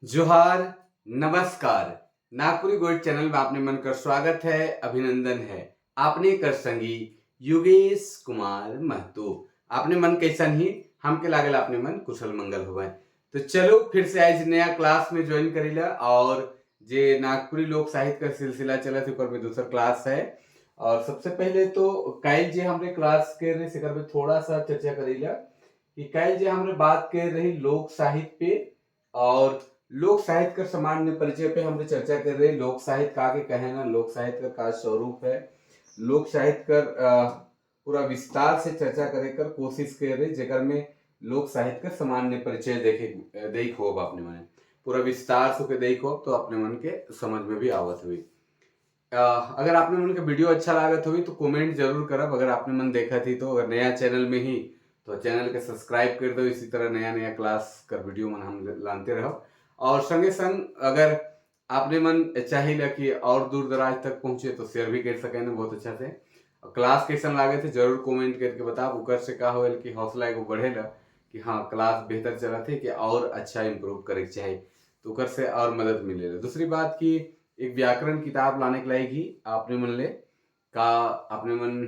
जोहार, नमस्कार। नागपुरी गोइड चैनल में आपने मन कर स्वागत है, अभिनंदन है। आपने कर संगी योगेश कुमार महतो। आपने मन कैसन ही? हमके लागल आपने मन कुशल मंगल हुआ। तो चलो, फिर से आज नया क्लास में ज्वाइन करीला और जे नागपुरी लोक साहित्य का सिलसिला चला थे, ऊपर में दूसर क्लास है। और सबसे पहले तो काल जे हमरे क्लास के रहे, सेकर में थोड़ा सा चर्चा करीला कि काल जे हमरे बात कर रही लोक साहित्य पे और लोक साहित्य का सामान्य परिचय पे हमने चर्चा कर रहे। लोक साहित्य का के कहे ना, लोक साहित्य का का स्वरूप है, लोक साहित्य कर पूरा विस्तार से चर्चा करे कर कोशिश कर रहे, जेकर में लोक साहित्य का सामान्य परिचय देखे देखो। अब अपने मन पूरा विस्तार से के देखो तो अपने मन के समझ में भी आवत हुई। अगर आपने मन के वीडियो अच्छा लागत हुई तो कमेंट जरूर करब। अगर आपने मन देखा थी तो, अगर नया चैनल में ही तो चैनल के सब्सक्राइब कर दो। इसी तरह नया नया क्लास कर वीडियो मन हम लानते रहो। और संगे संग अगर आपने मन चाहिए कि और दूर दराज तक पहुंचे तो शेयर भी कर सकें ना बहुत अच्छा से। और क्लास कैसन लागे थे, जरूर कमेंट करके बताओ। उकर से का होल कि हौसला एगो बढ़ेला कि हाँ, क्लास बेहतर चला थे कि और अच्छा इम्प्रूव करे के चाहिए, तो उकर से और मदद मिलेला। दूसरी बात कि एक व्याकरण किताब लाने के लायक आपने मन ले का आपने मन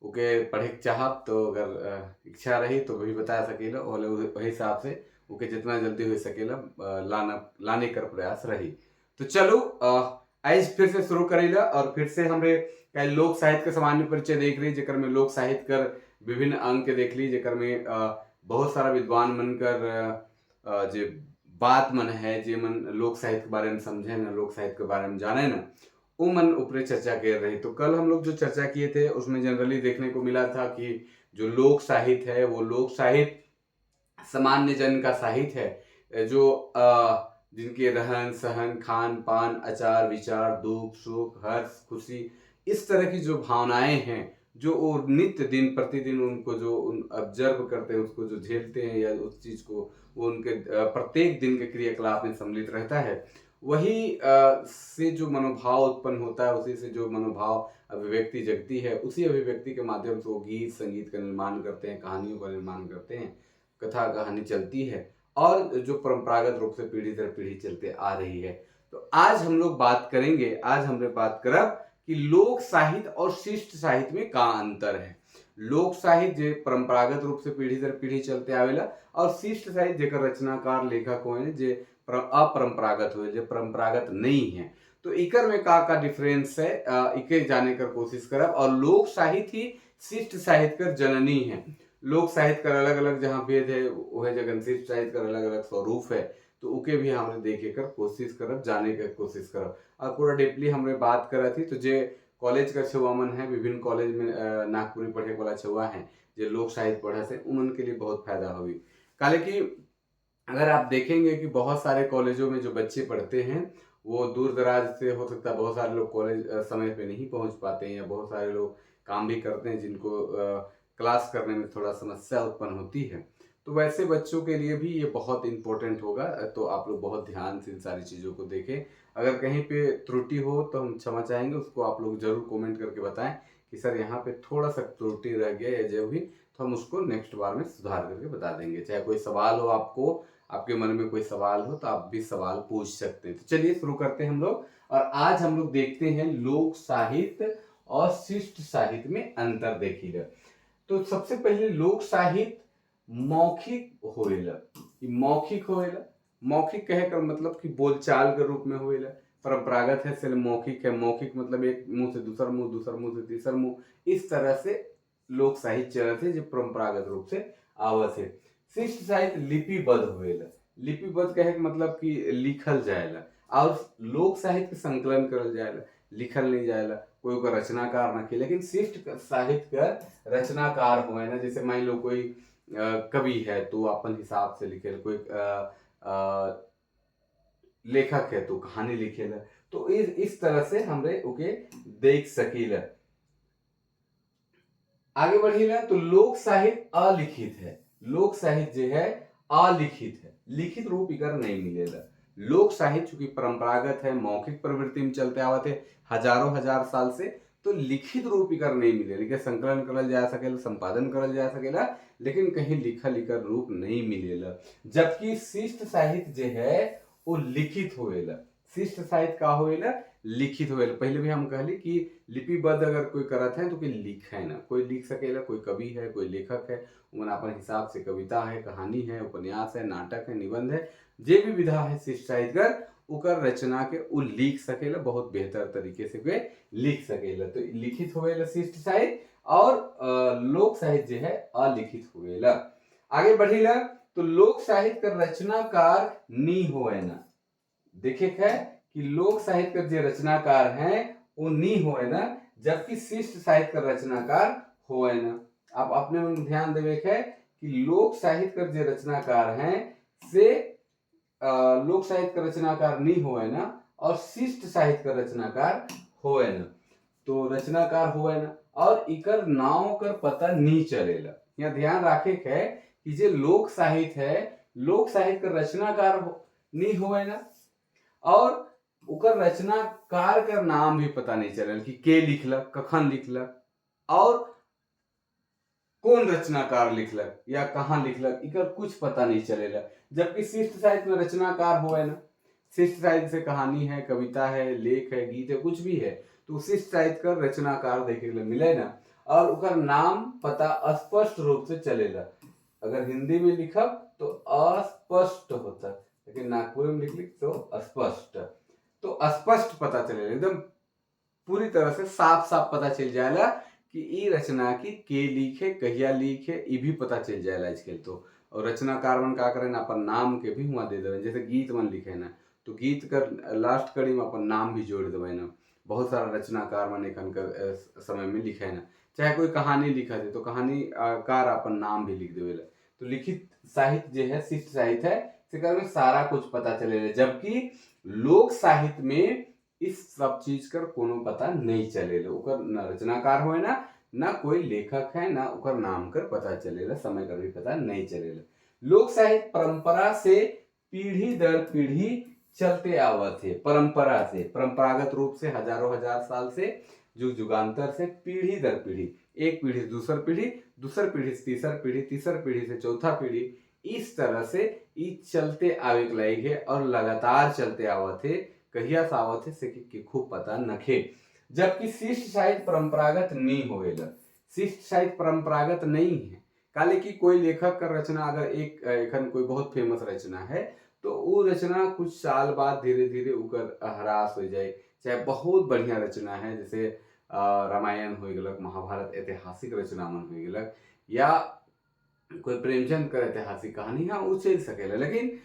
ओके पढ़े के चाहब तो अगर इच्छा रही तो वही बता सकेला और वही हिसाब से ओके जितना जल्दी हो सकेला लाना लाने कर प्रयास रही। तो चलो, आज फिर से शुरू करेला और फिर से हमरे कल लोक साहित्य के सामान्य परिचय देख रही, जेकर में लोक साहित्य कर विभिन्न अंग के देख ली, जेकर में बहुत सारा विद्वान मन कर जे बात मन है, जे मन लोक साहित्य के बारे में समझे ना, लोक साहित्य के बारे में जाने ना, वो मन ऊपरे चर्चा कर रहे। तो कल हम लोग जो चर्चा किए थे, उसमें जनरली देखने को मिला था कि जो लोक साहित्य है, वो लोक साहित्य सामान्य जन का साहित्य है, जो जिनके रहन सहन, खान पान, आचार विचार, दुख सुख, हर्ष खुशी, इस तरह की जो भावनाएं हैं, जो वो नित्य दिन प्रतिदिन उनको जो उन ऑब्जर्व करते हैं, उसको जो झेलते हैं या उस चीज़ को वो उनके प्रत्येक दिन के क्रियाकलाप में सम्मिलित रहता है, वही से जो मनोभाव उत्पन्न होता है, उसी से जो मनोभाव अभिव्यक्ति जगती है, उसी अभिव्यक्ति के माध्यम से वो गीत संगीत का निर्माण करते हैं, कहानियों का निर्माण करते हैं, कथा कहानी चलती है और जो परंपरागत रूप से पीढ़ी दर पीढ़ी चलते आ रही है। तो आज हम लोग बात करेंगे, आज हमने बात करब कि लोक साहित्य और शिष्ट साहित्य में का अंतर है। लोक साहित्य जे परंपरागत रूप से पीढ़ी दर पीढ़ी चलते आवेला और शिष्ट साहित्य जेकर रचनाकार, लेखक हुए, जे अपरंपरागत हुए, जो परंपरागत नहीं है। तो इकर में का का डिफरेंस है, इके जाने कर कोशिश करब। और लोक साहित्य ही शिष्ट साहित्य कर जननी है। लोक साहित्य कर अलग अलग जहाँ भेद है, वह जगह शिष्ट साहित्य कर अलग अलग स्वरूप है, तो उके भी हमने देखे कर कोशिश करब, जाने कर कोशिश करब और पूरा डीपली हमने बात करा थी। तो जे कॉलेज का छुआ मन है, विभिन्न कॉलेज में नागपुरी पढ़े वाला छुआ है, जे लोक साहित्य पढ़े से उमन के लिए बहुत फायदा हुई। काले कि अगर आप देखेंगे कि बहुत सारे कॉलेजों में जो बच्चे पढ़ते हैं, वो दूर दराज से, हो सकता है बहुत सारे लोग कॉलेज समय पे नहीं पहुंच पाते हैं या बहुत सारे लोग काम भी करते हैं, जिनको क्लास करने में थोड़ा समस्या उत्पन्न होती है, तो वैसे बच्चों के लिए भी ये बहुत इम्पोर्टेंट होगा। तो आप लोग बहुत ध्यान से इन सारी चीज़ों को देखें। अगर कहीं पे त्रुटि हो तो हम क्षमा चाहेंगे। उसको आप लोग जरूर कमेंट करके बताएं कि सर, यहाँ पे थोड़ा सा त्रुटि रह गया या जो भी, तो हम उसको नेक्स्ट बार में सुधार करके बता देंगे। चाहे कोई सवाल हो आपको, आपके मन में कोई सवाल हो तो आप भी सवाल पूछ सकते हैं। तो चलिए, शुरू करते हैं हम लोग और आज हम लोग देखते हैं लोक साहित्य और शिष्ट साहित्य में अंतर देखिए। तो सबसे पहले लोक साहित्य मौखिक होएला। ई मौखिक होएला। मौखिक कहे कर मतलब कि बोलचाल के रूप में होएला। परंपरागत है से मौखिक है। मौखिक मतलब एक मुंह से दूसर मुंह, दूसर मुंह से तीसर मुंह, इस तरह से लोक साहित्य चलत है, जो परंपरागत रूप से आवत है। शिष्ट साहित्य लिपिबद्ध होएला। लिपिबद्ध कहे के मतलब कि लिखल जाएला और लोक साहित्य के संकलन करल जाएला, लिखल नहीं जाएला, कोई ओकर रचनाकार ना के। लेकिन शिष्ट साहित्य का रचनाकार हुए ना, जैसे मान लो कोई कवि है तो अपन हिसाब से लिखे, कोई लेखक है तो कहानी लिखेला। तो इस तरह से हमरे ओके देख सकीला। आगे बढ़ीला तो लोक साहित्य अलिखित है। लोक साहित्य जो है, अलिखित है, लिखित रूप इकर नहीं मिलेला। लोक साहित्य चूंकि परंपरागत है, मौखिक प्रवृत्ति में चलते आवत है हजारों हजार साल से, तो लिखित रूप इकर नहीं मिले। लेकिन संकलन करल जा सकेला, संपादन करल जा सकेला, लेकिन कहीं लिखल इकर रूप नहीं मिलेला। जबकि शिष्ट साहित्य जो है, वो लिखित होवेला। शिष्ट साहित्य का होवेला? लिखित होवेला। पहले भी हम कहली कि लिपिबद्ध अगर कोई करत है तो कोई लिखे ना, कोई लिख सकेला, कोई कवि है, कोई लेखक है, उमन अपन हिसाब से कविता है, कहानी है, उपन्यास है, नाटक है, निबंध है, जे भी विधा है शिष्ट साहित्य कर उकर रचना के उ लिख सकेला, बहुत बेहतर तरीके से वे लिख सकेला। तो लिखित होवेला शिष्ट साहित्य और लोक साहित्य जो है अलिखित होवेला। आगे बढ़ीला तो लोक साहित्य का रचनाकार नी होवे ना। देखे है कि लोक साहित्य का जो रचनाकार हैं वो नी होवे ना, जबकि शिष्ट साहित्य का रचनाकार होवे ना। आप अपने में ध्यान देवे है कि लोक साहित्य का जो रचनाकार हैं से लोक साहित्य का रचनाकार नहीं होवे ना और शिष्ट साहित्य का रचनाकार होवे ना। तो रचनाकार होवे ना और इकर नाव कर पता नहीं चलेला। यहाँ ध्यान रखे है कि जो लोक साहित्य है, लोक साहित्य का रचनाकार नहीं होवे ना और उकर रचनाकार का नाम भी पता नहीं चलल कि के लिखलक, कखन लिखलक और कौन रचनाकार लिखलक या कहाँ लिखलक, इकर कुछ पता नहीं चलेला। जबकि शिष्ट साहित्य में रचनाकार होवे ना। शिष्ट साहित्य से कहानी है, कविता है, लेख है, गीत है, कुछ भी है, तो शिष्ट साहित्य का रचनाकार देखे के मिले ना और उकर नाम पता स्पष्ट रूप से चलेला। अगर हिंदी में लिखब तो अस्पष्ट होता, लेकिन नागपुर में लिख लिख तो स्पष्ट, तो स्पष्ट पता चलेला, एकदम पूरी तरह से साफ साफ पता चल जाएला कि ई रचना की के लिखे, कहिया लिखे, ई भी पता चल जाएला आजकल तो। और रचनाकार मन का करें ना, अपन नाम के भी हुआ दे देवे। जैसे गीत मन लिखे ना तो गीत कर लास्ट कड़ी में अपन नाम भी जोड़ देवे ना। बहुत सारा रचनाकार मन एखन कर समय में लिखे ना, चाहे कोई कहानी लिखा दे तो कहानीकार अपन नाम भी लिख देवेला। तो लिखित साहित्य जो है शिष्ट साहित्य है, सेकर में सारा कुछ पता चलेला। जबकि लोक साहित्य में इस सब चीज कर कोनो पता नहीं चलेला, ओकर न रचनाकार होए ना, ना कोई लेखक है, ना ओकर नाम कर पता चलेला, समय कर भी पता नहीं चलेला। लोक साहित्य परंपरा से पीढ़ी दर पीढ़ी चलते आवत है, परंपरा से, परंपरागत रूप से हजारों हजार साल से, जुग जुगांतर से, पीढ़ी दर पीढ़ी, एक पीढ़ी से दूसर पीढ़ी, दूसर पीढ़ी से तीसर पीढ़ी, तीसर पीढ़ी से चौथा पीढ़ी, इस तरह से ई चलते आवे के लायक है और लगातार चलते आवत है। कहिया से आवत है से के खूब पता नखे। जबकि शिष्ट साहित्य परंपरागत नहीं होवेला, शिष्ट साहित्य परंपरागत नहीं है। काले कि कोई लेखक का रचना अगर एक एखन कोई बहुत फेमस रचना है तो वो रचना कुछ साल बाद धीरे धीरे उकर ह्रास हो जाए, चाहे बहुत बढ़िया रचना है, जैसे रामायण हो गलक, महाभारत ऐतिहासिक रचना मन हो गलक, या कोई प्रेमचंद कर ऐतिहासिक कहानी है, वो चल सकेला। लेकिन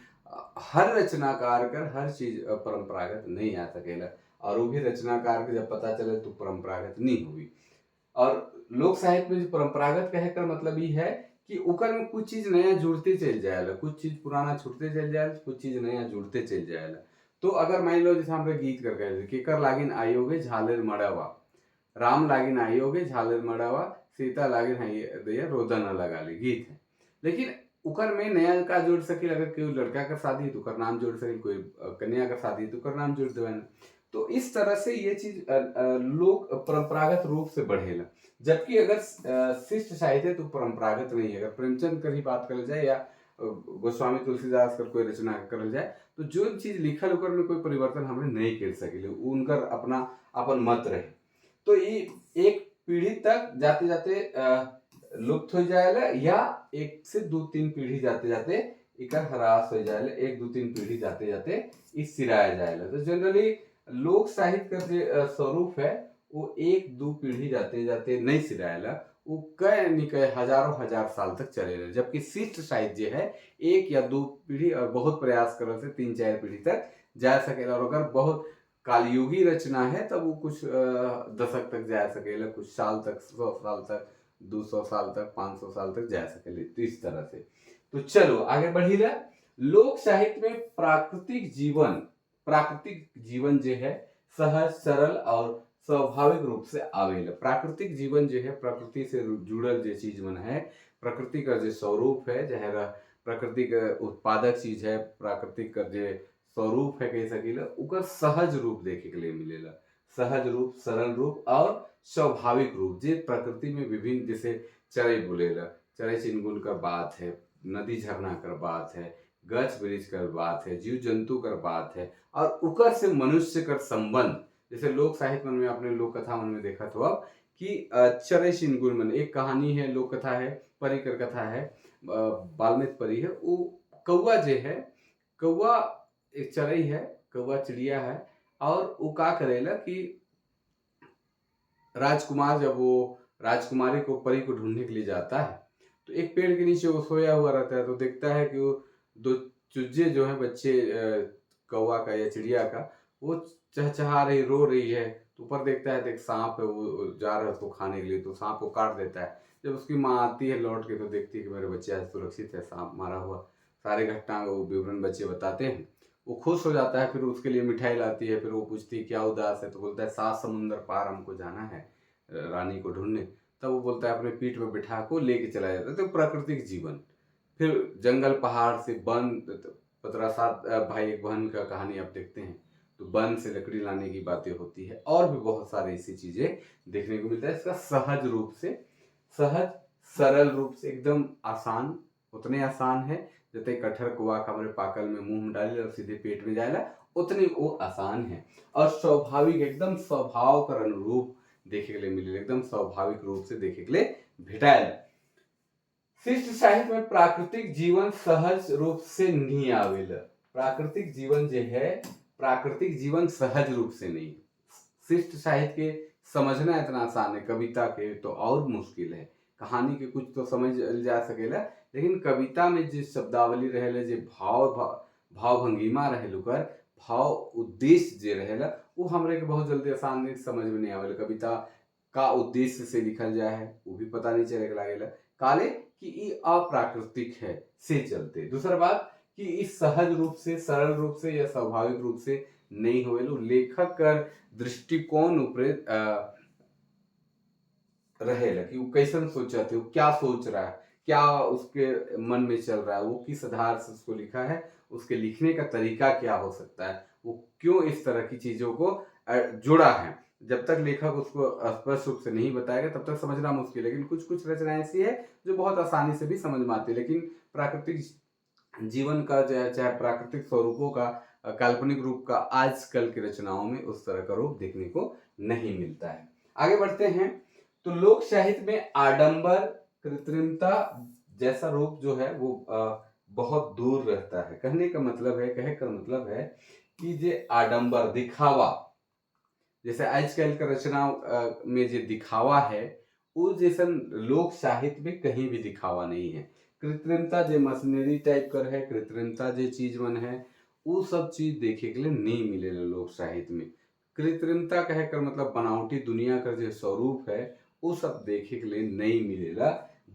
हर रचनाकार कर हर चीज परंपरागत नहीं आ सकेला और वो भी रचनाकार के जब पता चले तो परंपरागत नहीं हुई। और लोक साहित्य में जो परंपरागत कहे कर मतलब ये है कि ओकर में कुछ चीज नया जुड़ते चल जाएला, कुछ चीज पुराना छूटते चल जाएला, कुछ चीज नया जुड़ते चल जाएला। तो अगर मान लो जैसे हम गीत कर गए, केकर लागिन आयोगे झालेर मड़ावा, राम लागिन आयोगे झालेर मड़ावा, सीता लागिन दैया रोदन न लगा ली, गीत है। लेकिन उकर में नया का जोड़ सके, अगर कोई लड़का का शादी है तो उकर नाम जोड़ सके, कोई कन्या का शादी है तो उकर नाम जोड़ देवे। तो इस तरह से ये चीज लोक परंपरागत रूप से बढ़ेला। जबकि अगर शिष्ट साहित्य है तो परंपरागत नहीं है। अगर प्रेमचंद कर ही बात करल जाए या गोस्वामी तुलसीदास कर कोई रचना करल जाए तो जो चीज लिखल ओकर में कोई परिवर्तन हमें नहीं कर सकेले, उनकर अपना अपन मत रहे। तो ये एक पीढ़ी तक जाते जाते लुप्त हो जाएला या एक से दो तीन पीढ़ी जाते जाते एकर ह्रास हो जाएला, एक दो तीन पीढ़ी जाते जाते ई सिराया जाएला। तो जनरली लोक साहित्य का जो स्वरूप है वो एक दो पीढ़ी जाते जाते नहीं सिराएला, वो कई नहीं कई हजारों हजार साल तक चलेला। जबकि शिष्ट साहित्य जो है एक या दो पीढ़ी और बहुत प्रयास करने से 3-4 पीढ़ी तक जा सकेला। और अगर बहुत कालयुगी रचना है तब वो कुछ दशक तक जा सकेला, कुछ साल तक, 100 साल तक, 200 साल तक, 500 साल तक जा सकेला। तो इस तरह से तो चलो आगे बढ़ीला। लोक साहित्य में प्राकृतिक जीवन, प्राकृतिक जीवन जो है सहज, सरल और स्वाभाविक रूप से आवेला। प्राकृतिक जीवन जो है प्रकृति से जुड़ल जो चीज मन है, प्रकृति का जो स्वरूप है, चाहे प्रकृति का उत्पादक चीज है, प्राकृतिक का जो स्वरूप है कह सकीला, उकर सहज रूप देखे के लिए मिलेला। सहज रूप, सरल रूप और स्वाभाविक रूप जे प्रकृति में विभिन्न, जैसे चरई बोलेला, चरई चिनगुन का बात है, नदी झरना कर बात है, गछ वृक्ष कर बात है, जीव जंतु कर बात है और उकर से मनुष्य कर संबंध। जैसे लोक साहित्य मन में अपने लोक कथा मन में देखा तो अब कि चरई चिनगुन मन एक कहानी है, लोक कथा है, परी कर कथा है, बालमित परी है। वो कौआ जे है, कौआ एक चरई है, कौआ चिड़िया है और वो का करेला कि राजकुमार जब वो राजकुमारी को, परी को ढूंढने के लिए जाता है तो एक पेड़ के नीचे वो सोया हुआ रहता है। तो देखता है कि वो दो चूजे जो है, बच्चे कौआ का या चिड़िया का, वो चहचहा रही, रो रही है। तो ऊपर देखता है तो एक सांप है, वो जा रहा है उसको खाने के लिए, तो सांप को काट देता है। जब उसकी माँ आती है लौट के तो देखती है कि मेरे बच्चे आज सुरक्षित है, सांप मारा हुआ। सारे घटना वो विवरण बच्चे बताते हैं। वो खुश हो जाता है, फिर उसके लिए मिठाई लाती है। फिर वो पूछती है क्या उदास है? तो बोलता है 7 समुंदर पार हमको जाना है रानी को ढूंढने। तब वो बोलता है अपने पीठ पर बिठा को लेके चला जाता है। तो प्राकृतिक जीवन, फिर जंगल पहाड़ से वन, पतरा सात भाई एक बहन का कहानी आप देखते हैं तो वन से लकड़ी लाने की बातें होती है और भी बहुत सारी ऐसी चीज़ें देखने को मिलता है। इसका सहज रूप से, सहज सरल रूप से एकदम आसान, उतने आसान है जैसे कटहर कुआ हमारे पाकल में मुंह में डाले और सीधे पेट में जाएला, उतनी वो आसान है और स्वाभाविक, एकदम स्वभाव कर अनुरूप देखे के लिए मिले, एकदम स्वाभाविक रूप से देखे के लिए भेटायल। शिष्ट साहित्य में प्राकृतिक जीवन सहज रूप से नहीं आवेला। प्राकृतिक जीवन जो है, प्राकृतिक जीवन सहज रूप से नहीं। शिष्ट साहित्य के समझना इतना आसान है, कविता के तो और मुश्किल है। कहानी के कुछ तो समझ जा सकेला, लेकिन कविता में जिस शब्दावली रहेला, जे भाव भाव भंगिमा रहेल, ओकर भाव उद्देश्य जे रहेला, वो हमरे के बहुत जल्दी आसानी से समझ में नहीं आवेला। कविता का उद्देश्य से लिखल जाए है वो भी पता नहीं चले लागेला, काले कि ई अप्राकृतिक है से चलते। दूसरा बात कि इस सहज रूप से, सरल रूप से या स्वाभाविक रूप से नहीं होवेल। लेखक कर दृष्टिकोण ऊपर रहेला कि वो कैसन सोचत है, वो क्या सोच रहा है, क्या उसके मन में चल रहा है, वो किस आधार से उसको लिखा है, उसके लिखने का तरीका क्या हो सकता है, वो क्यों इस तरह की चीज़ों को जोड़ा है। जब तक लेखक उसको स्पष्ट रूप से नहीं बताएगा तब तक समझना मुश्किल है। लेकिन कुछ कुछ रचनाएं ऐसी है जो बहुत आसानी से भी समझ में आती है। लेकिन प्राकृतिक जीवन का, चाहे प्राकृतिक स्वरूपों का, काल्पनिक रूप का आजकल की रचनाओं में उस तरह का रूप देखने को नहीं मिलता है। आगे बढ़ते हैं तो लोक साहित्य में आडंबर, कृत्रिमता जैसा रूप जो है वो बहुत दूर रहता है। कहने का मतलब है, कहे का मतलब है कि जे आडंबर, दिखावा, जैसे आजकल का रचना में जो दिखावा है वो जैसन लोक साहित्य में कहीं भी दिखावा नहीं है। कृत्रिमता जो मशीनरी टाइप कर है, कृत्रिमता जो चीज मन है, वो सब चीज देखे के लिए नहीं मिले लोक साहित्य में। कृत्रिमता कहे कर मतलब बनावटी दुनिया का जो स्वरूप है वो सब देखे के लिए नहीं मिलेला।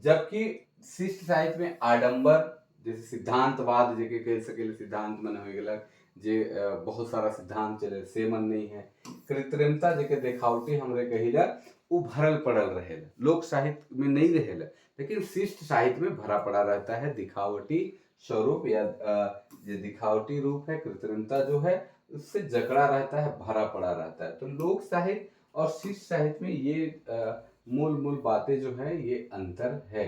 जबकि शिष्ट साहित्य में आडंबर जैसे सिद्धांतवाद जेके कह सकेले, सिद्धांत मन हो गेलक जे बहुत सारा सिद्धांत चले से मन नहीं है। कृत्रिमता जेके देखावटी हमरे कहिला वो भरल पड़ल रहेला, लोक साहित्य में नहीं रहेला, लेकिन शिष्ट साहित्य में भरा पड़ा रहता है। दिखावटी स्वरूप या जो दिखावटी रूप है, कृत्रिमता जो है उससे जकड़ा रहता है, भरा पड़ा रहता है। तो लोक साहित्य और शिष्ट साहित्य में ये मूल मूल बातें जो है ये अंतर है।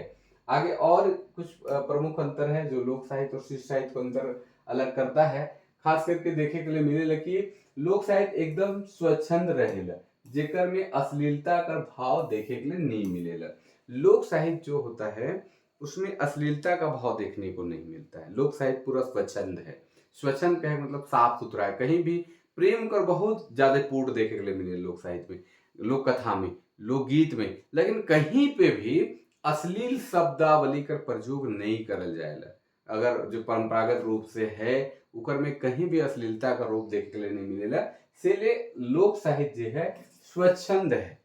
आगे और कुछ प्रमुख अंतर है जो लोक साहित्य और शिष्ट साहित्य को अंतर अलग करता है। खास करके देखे के लिए मिले कि लोक साहित्य एकदम स्वच्छंद रहेला, जेकर में अश्लीलता का भाव देखे के लिए नहीं मिलेला। लोक साहित्य जो होता है उसमें अश्लीलता का भाव देखने को नहीं मिलता है। लोक साहित्य पूरा स्वच्छंद है। स्वच्छंद कहे मतलब साफ सुथरा है। कहीं भी प्रेम कर बहुत ज्यादा पूर्ण देखे के लिए मिले लोक साहित्य में, लोक कथा में, लोकगीत में, लेकिन कहीं पे भी अश्लील शब्दावली कर प्रयोग नहीं करल जाएला। अगर जो परंपरागत रूप से है उकर में कहीं भी अश्लीलता का रूप देखे के लिए नहीं मिलेला। इसलिए लोक साहित्य जो है स्वच्छंद है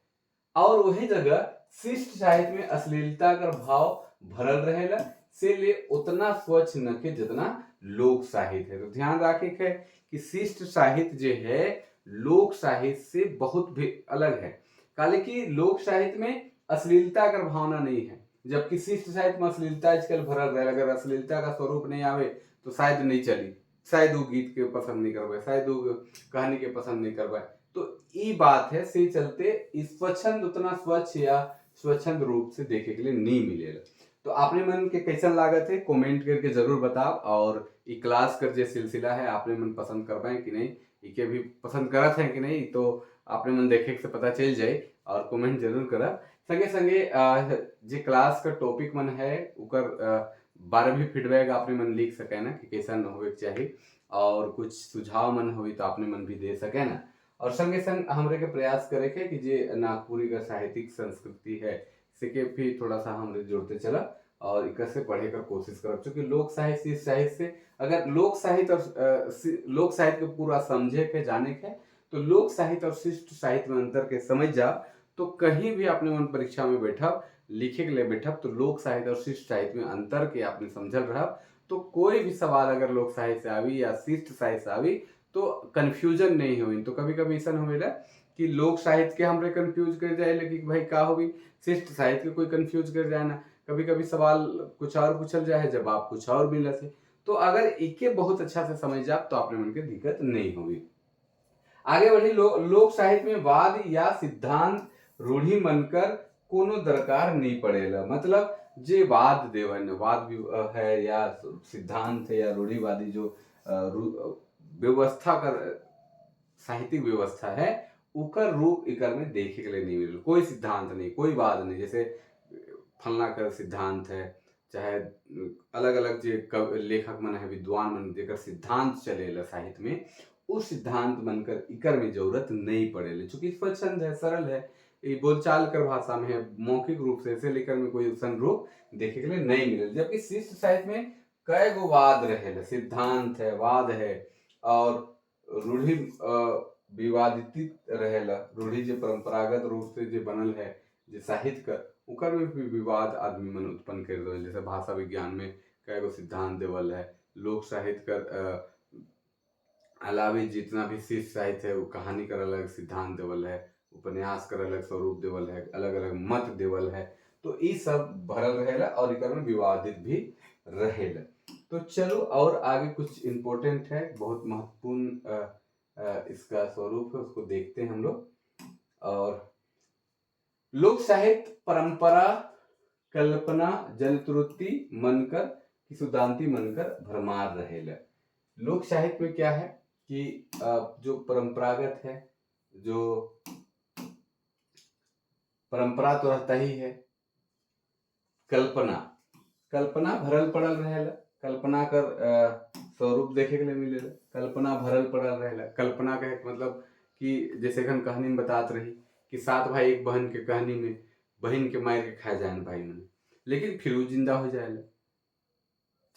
और वही जगह शिष्ट साहित्य में अश्लीलता का भाव भरल रहेला, इसलिए उतना स्वच्छ न के जितना लोक साहित्य है। तो ध्यान रखे के कि शिष्ट साहित्य जो है लोक साहित्य से बहुत भी अलग है। काले कि लोक साहित्य में अश्लीलता का भावना नहीं है, जबकि शिष्ट साहित्य में अश्लीलता आजकल भरल रहे। अगर अश्लीलता का स्वरूप नहीं आवे तो शायद नहीं चली, शायद वो गीत के पसंद नहीं करवाए, शायद वो कहानी के पसंद नहीं करवाए। तो ये बात है, से चलते इस स्वच्छंद उतना स्वच्छ या स्वच्छंद रूप से देखे के लिए नहीं मिलेगा। तो आपने मन के कैसन लागत है कमेंट करके जरूर बताओ। और ई क्लास कर जे सिलसिला है आपने मन पसंद कर पाए कि नहीं, इके भी पसंद करत हैं कि नहीं, तो आपने मन देखे से पता चल जाए और कमेंट जरूर करब। संगे संगे जे क्लास का टॉपिक मन है उकर बारे भी फीडबैक आपने मन लिख सके ना कि कैसन होवे के चाहिए, और कुछ सुझाव मन होई तो आपने मन भी दे सके ना। और संगे संग हमरे के प्रयास करे के कि जे नागपुरी का साहित्यिक संस्कृति है से भी थोड़ा सा हमरे जोड़ते चला और इकर से पढ़े कर कोशिश करब। चूँकि लोक साहित्य साहित्य से अगर लोक साहित्य और लोक साहित्य को पूरा समझे के जाने के तो लोक साहित्य और शिष्ट साहित्य में अंतर के समझ जाओ तो कहीं भी अपने मन परीक्षा में बैठब लिखे के लिए बैठब तो लोक साहित्य और शिष्ट साहित्य में अंतर के आपने समझल रहा तो कोई भी सवाल अगर लोक साहित्य से आवी या शिष्ट साहित्य से आवी तो कन्फ्यूजन नहीं हुई। तो कभी कभी ऐसा होवेला कि लोक साहित्य के हमरे कंफ्यूज कर जाए कि भाई का होगी, शिष्ट साहित्य के कोई कंफ्यूज कर जाए ना। कभी कभी सवाल कुछ और पूछल जाए जवाब कुछ और मिले से। तो अगर इके बहुत अच्छा से समझ जाए तो आपने मन के दिक्कत नहीं होगी। आगे बढ़ी, लोक साहित्य में वाद या सिद्धांत रूढ़ी मनकर कोनो दरकार नहीं पड़ेला। मतलब जे वाद देवन, वाद भी है या सिद्धांत है या रूढ़िवादी जो व्यवस्था कर साहित्यिक व्यवस्था है उकर रूप इकर में देखे के लिए नहीं मिले। कोई सिद्धांत नहीं, कोई वाद नहीं। जैसे फलना कर सिद्धांत है, चाहे अलग अलग जे लेखक मन है विद्वान मन जेकर सिद्धांत चलेला साहित्य में, उस सिद्धांत बनकर इकर में जरूरत नहीं पड़ेला। चूंकि स्वच्छंद है, सरल है, ये बोलचाल कर भाषा में है, मौखिक रूप से ऐसे लेकर में कोई उसन रूप देखे के लिए नहीं मिले। जबकि शिष्ट साहित्य में कई गो वाद रहे, सिद्धांत है, वाद है और रूढ़ी विवादित रहेला। रूढ़ी जो परंपरागत रूप से जो बनल है जो साहित्य कर उकर में भी विवाद आदमी मन उत्पन्न कर दे। जैसे भाषा विज्ञान में कई गो सिद्धांत देवल है, लोक साहित्य कर अलावे जितना भी शिष्ट साहित्य है वो कहानी कर अलग सिद्धांत देवल है, उपन्यास कर अलग स्वरूप देवल है, अलग अलग मत देवल है। तो ये सब भरल रहेला और इकर में विवादित भी रहेला। तो चलो और आगे कुछ इम्पोर्टेंट है, बहुत महत्वपूर्ण इसका स्वरूप है, उसको देखते हैं हम लोग। और लोक साहित्य परंपरा कल्पना जनत्रुति मनकर किसुदांति मनकर भरमार रहेला। लोक साहित्य में क्या है कि जो परंपरागत है, जो परंपरा तो रहता ही है, कल्पना कल्पना भरल पड़ल रहेला, कल्पना कर स्वरूप देखे के लिए मिलेला, कल्पना भरल पड़ल रहेला। कल्पना का मतलब कि जैसे हम कहानी में बतात रही कि 7 भाई एक बहन के कहानी में बहन के मार के खा जाए भाई मन, लेकिन फिर वो जिंदा हो जाए।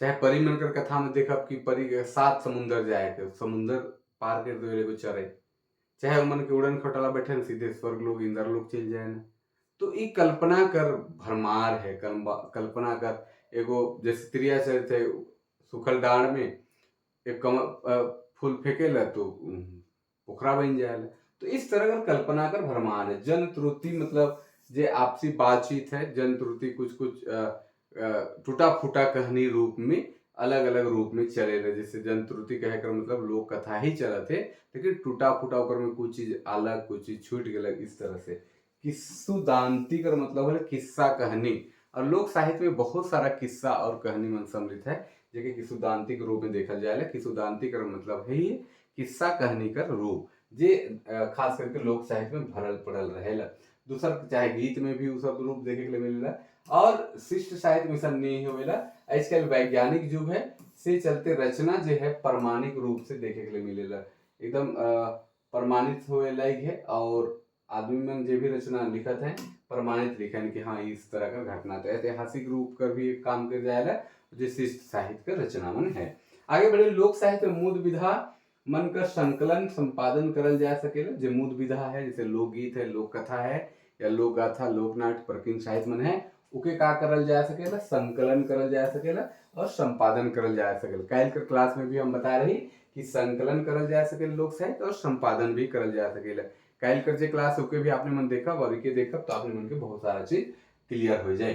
चाहे परी मन कर कथा में देखब कि परी के 7 समुंदर जाए के समुंदर पार कर दो एगो चरे, चाहे मन के उड़न खटोला बैठे सीधे स्वर्ग लोग इंद्र लोग चल जाए ना। तो ये कल्पना कर भरमार है, कल्पना कर एगो जैसे त्रिया चरित है, सुखल डाढ़ में एक फूल फेंकेला तो पोखरा बन जाएला। तो इस तरह कर कल्पना कर भरमार है। जन त्रुटि मतलब जे आपसी बातचीत है, जन त्रुटि कुछ कुछ टूटा फूटा कहानी रूप में अलग अलग रूप में चले रहे। जैसे जन त्रुटि कहे कर मतलब लोक कथा ही चलत है, लेकिन टूटा फूटा ओकर में कुछ चीज अलग कुछ चीज छूट गया इस तरह से। किस्सुदांति कर मतलब है किस्सा कहानी, और लोक साहित्य में बहुत सारा किस्सा और कहानी मन सम्मिलित है जेके किस्सुदांति के रूप में देखा जाए। किस्सुदांति कर मतलब है ही किस्सा कहानी कर रूप जे खास करके लोक साहित्य में भरल पड़ल रहेला। दूसर चाहे गीत में भी सब रूप देखे के लिए मिलेला। और शिष्ट साहित्य में सब नहीं होवेला। आजकल वैज्ञानिक युग है से चलते रचना जो है प्रमाणिक रूप से देखे के लिए मिलेला, एकदम प्रमाणित होए लायक है। और आदमी मन जो भी रचना लिखत है प्रमाणित लिखन कि हाँ इस तरह का घटना, तो ऐतिहासिक रूप का भी काम कर जाएगा जो शिष्ट साहित्य का रचना मन है। आगे बढ़े, लोक साहित्य मूल विधा मन का संकलन संपादन करल जा सकेला। जो मूल विधा है जैसे लोकगीत है, लोक कथा है या लोक गाथा, लोकनाट्य, प्रकीर्ण साहित्य मन है, उके का करल जा सकेला, संकलन करल जा सकेला और संपादन करल जा सकेला। कल के क्लास में भी हम बता रही कि संकलन करल जा सकेला लोक साहित्य और संपादन भी करल जा सकेला। कल कर जे क्लास ओके भी आपने मन देखा और के देखा तो आपने मन के बहुत सारा चीज क्लियर हो जाए।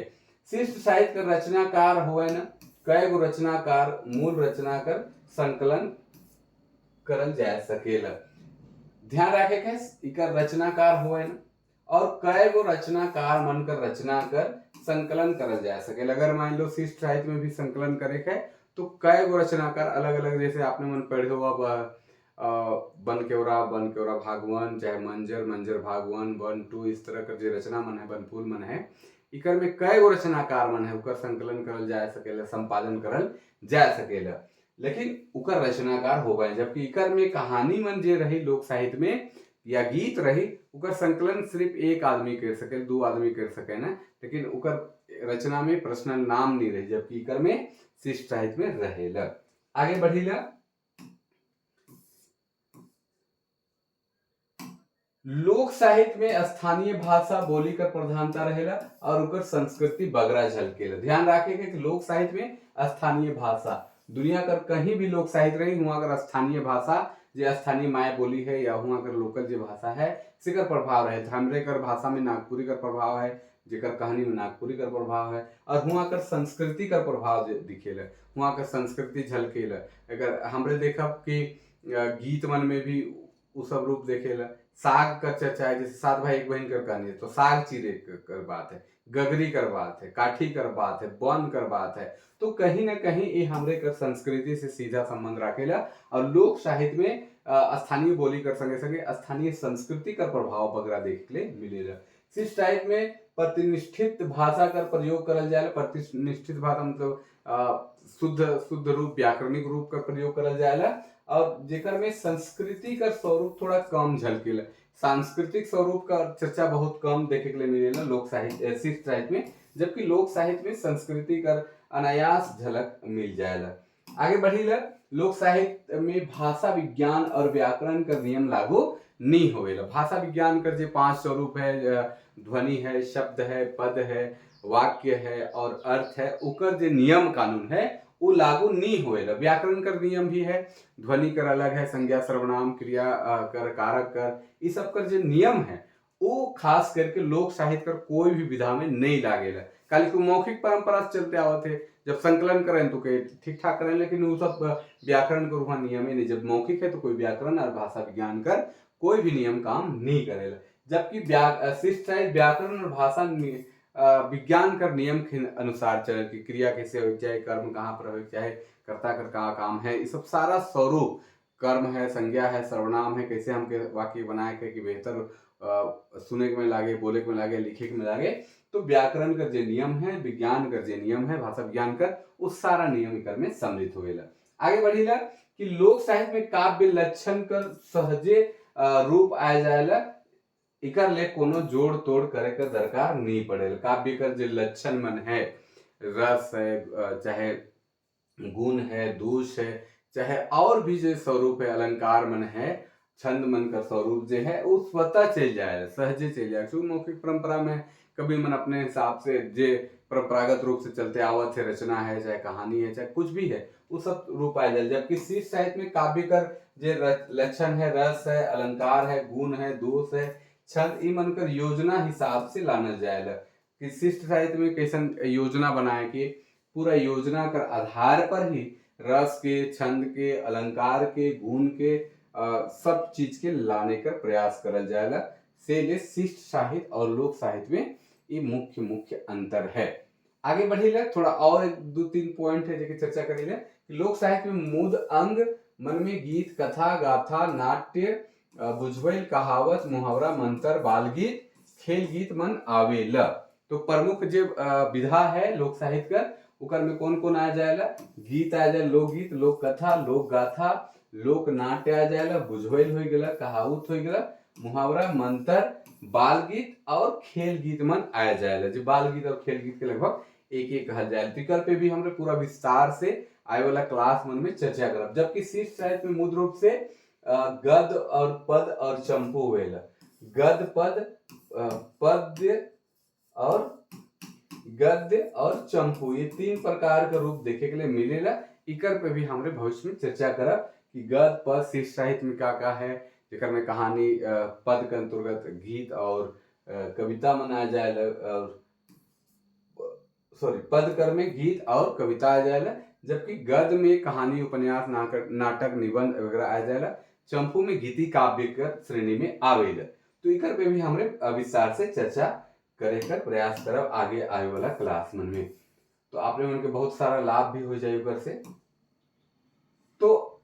शिष्ट साहित्य का रचनाकार हुआ ना, कई गो रचनाकार मूल रचना कर संकलन करल जा सकेला। ध्यान रखे के इकर रचनाकार हुआ ना और कई गो रचनाकार मन कर रचना कर संकलन करल जा सकेला। अगर मान लो शिष्ट साहित्य में भी संकलन करे के तो कई गो रचनाकार अलग अलग, जैसे आपने मन पढ़े हो अब बनकेवरा, बनकेवरा भाग 1, चाहे मंजर, मंजर भाग 1, 1 2, इस तरह का जो रचना मन है, बनफूल मन है, इकर में कई गो रचनाकार मन है, उकर संकलन करल जा सकेला, संपादन करल जा सकेला, लेकिन उकर रचनाकार हो गए। जबकि इकर में कहानी मन जे रही लोक साहित्य में या गीत रही, उकर संकलन सिर्फ एक आदमी कर सके, दो आदमी कर सके ना, लेकिन उकर रचना में पर्सनल नाम नहीं रही, जबकि इकर में शिष्ट साहित्य में रहेला। आगे बढ़ीला, लोक साहित्य में स्थानीय भाषा बोली कर प्रधानता रहेला और उकर संस्कृति बगरा झलकेला। ध्यान रखे के कि लोक साहित्य में स्थानीय भाषा, दुनिया कर कहीं भी लोक साहित्य रही वहाँ कर स्थानीय भाषा जो स्थानीय माय बोली है या वहाँ कर लोकल जो भाषा है सेकर प्रभाव रहे। हमरे कर भाषा में नागपुरी कर प्रभाव है, जेकर कहानी में नागपुरी कर प्रभाव है, और वहाँ कर संस्कृति कर प्रभाव दिखेला, वहाँ कर संस्कृति झलकेला। अगर हमरे देखब कि गीत मन में भी उ सब रूप देखेला। साग कर चर्चा है, जैसे सात भाई एक बहन कर कहानी है तो साग चीरे कर बात है, गगरी कर बात है, काठी कर बात है, बन कर बात है, तो कहीं ना कहीं ये हमरे कर संस्कृति से सीधा संबंध रखेला। और लोक साहित्य में स्थानीय बोली कर संगे संगे स्थानीय संस्कृति का प्रभाव बगरा देख ले मिलेला। शिष्ट साहित्य में प्रतिनिष्ठित भाषा का प्रयोग करल जाला। प्रतिनिष्ठित भाषा मतलब शुद्ध शुद्ध रूप, व्याकरणिक रूप का प्रयोग करल जाला, और जेकर में संस्कृति का स्वरूप थोड़ा कम झलकेला। सांस्कृतिक स्वरूप का चर्चा बहुत कम देखे के लिए मिलेला लोक साहित्य शिष्ट साहित्य में, जबकि लोक साहित्य में संस्कृति का अनायास झलक मिल जाएला। आगे बढ़ीला, लोक साहित्य में भाषा विज्ञान और व्याकरण का नियम लागू नहीं होवेला। भाषा विज्ञान का जो 5 स्वरूप है, ध्वनि है, शब्द है, पद है, वाक्य है और अर्थ है, उकर जो नियम कानून है वो लागू नहीं होएला। व्याकरण कर नियम भी है, ध्वनि कर अलग है, संज्ञा सर्वनाम क्रिया कर कारक कर, ये सब कर जो नियम है वो खास करके लोक साहित्य कर कोई भी विधा में नहीं लागेला। खाली को मौखिक परंपरा से चलते आवत है, जब संकलन करें तो के ठीक ठाक करें, लेकिन वो सब व्याकरण कर वहाँ नियम ही नहीं। जब मौखिक है तो कोई व्याकरण और भाषा विज्ञान कर कोई भी नियम काम नहीं करेला। जबकि शिष्ट साहित्य व्याकरण और भाषा विज्ञान कर नियम के अनुसार चले कि क्रिया कैसे हो चाहे, कर्म कहाँ पर हो चाहे, कर्ता कर का काम है, ये सब सारा स्वरूप कर्म है, संज्ञा है, सर्वनाम है, कैसे हमके वाक्य बनाए के कि बेहतर सुने के में लागे, बोले के में लागे, लिखे के में लागे। तो व्याकरण का जो नियम है, विज्ञान का जो नियम है, भाषा विज्ञान का, उस सारा नियम एकर में सम्मिलित होवेला। आगे बढ़ीला कि लोक साहित्य में काव्य लक्षण कर सहजे रूप आए जाएला, इकर ले कोनो जोड़ तोड़ करे के दरकार नहीं पड़ेला। काव्य कर जो लक्षण मन है, रस है, चाहे गुण है, दोष है, चाहे और भी जो स्वरूप है, अलंकार मन है, छंद मन का स्वरूप जो है वो स्वतः चल जाए, सहजे चल जाए। क्योंकि मौखिक परंपरा में कभी मन अपने हिसाब से जे परंपरागत रूप से चलते आवत है, रचना है, चाहे कहानी है, चाहे कुछ भी है, वो सब रूप आए जाए। जबकि शिष्ट साहित्य में काव्य कर जे लक्षण है, रस है, अलंकार है, गुण है, दोष है, छंद, ई मन कर योजना हिसाब से लानल जाएला कि शिष्ट साहित्य में कैसन योजना बनाए के पूरा योजना कर आधार पर ही रस के, छंद के, अलंकार के, गुण के सब चीज के लाने का प्रयास करल जाएला। से ले शिष्ट साहित्य और लोक साहित्य में ये मुख्य मुख्य अंतर है। आगे बढ़ीला, थोड़ा और एक दो तीन पॉइंट है जेके चर्चा करीले कि लोक साहित्य में मूद अंग मन में गीत, कथा, गाथा, नाट्य, बुझबैल, कहावत, मुहावरा, मंत्र, बालगीत, खेल गीत मन आवेला। तो प्रमुख जो विधा है लोक साहित्य का, उकर में कौन कौन आ जाएला? गीत आ जाए, लोकगीत, लोक कथा, लोक गाथा, लोक नाट्य आ जाएला, बुझबैल हो गेला, कहावत हो गेला, मुहावरा, मंत्र, बाल गीत और खेल गीत मन आ जाएला। जो बाल गीत और खेल गीत के लगभग एक एक कहल जाए। तो एकर पे भी हमने पूरा विस्तार से आए वाला क्लास मन में चर्चा करब। जबकि शिष्ट साहित्य में मूल रूप से गद और पद और चंपू होवेला। गद, पद, पद्य और गद्य और चंपू, ये तीन प्रकार का रूप देखे के लिए मिलेला। इकर पे भी हमरे भविष्य में चर्चा करब कि गद, पद शिष्ट साहित्य में का का है, जेकर में कहानी, पद के अंतर्गत गीत और कविता मनाया जाएला, और सॉरी पद कर में गीत और कविता आ जाएला, जबकि गद्य में कहानी, उपन्यास, नाटक, निबंध वगैरह आ जाएला। चंपू में गीति काव्य के श्रेणी में आवेला। तो इकर पे भी हमरे विस्तार से चर्चा करे कर प्रयास करब आगे आवे वाला क्लास मन में। तो आपने मन के बहुत सारा लाभ भी हो जाए ओकर से। तो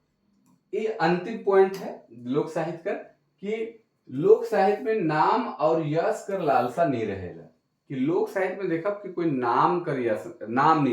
ये अंतिम पॉइंट है लोक साहित्य कर कि लोक साहित्य में नाम और यश कर लालसा नहीं रहेला, कि लोक साहित्य में देखब कि कोई नाम कर यश नाम नहीं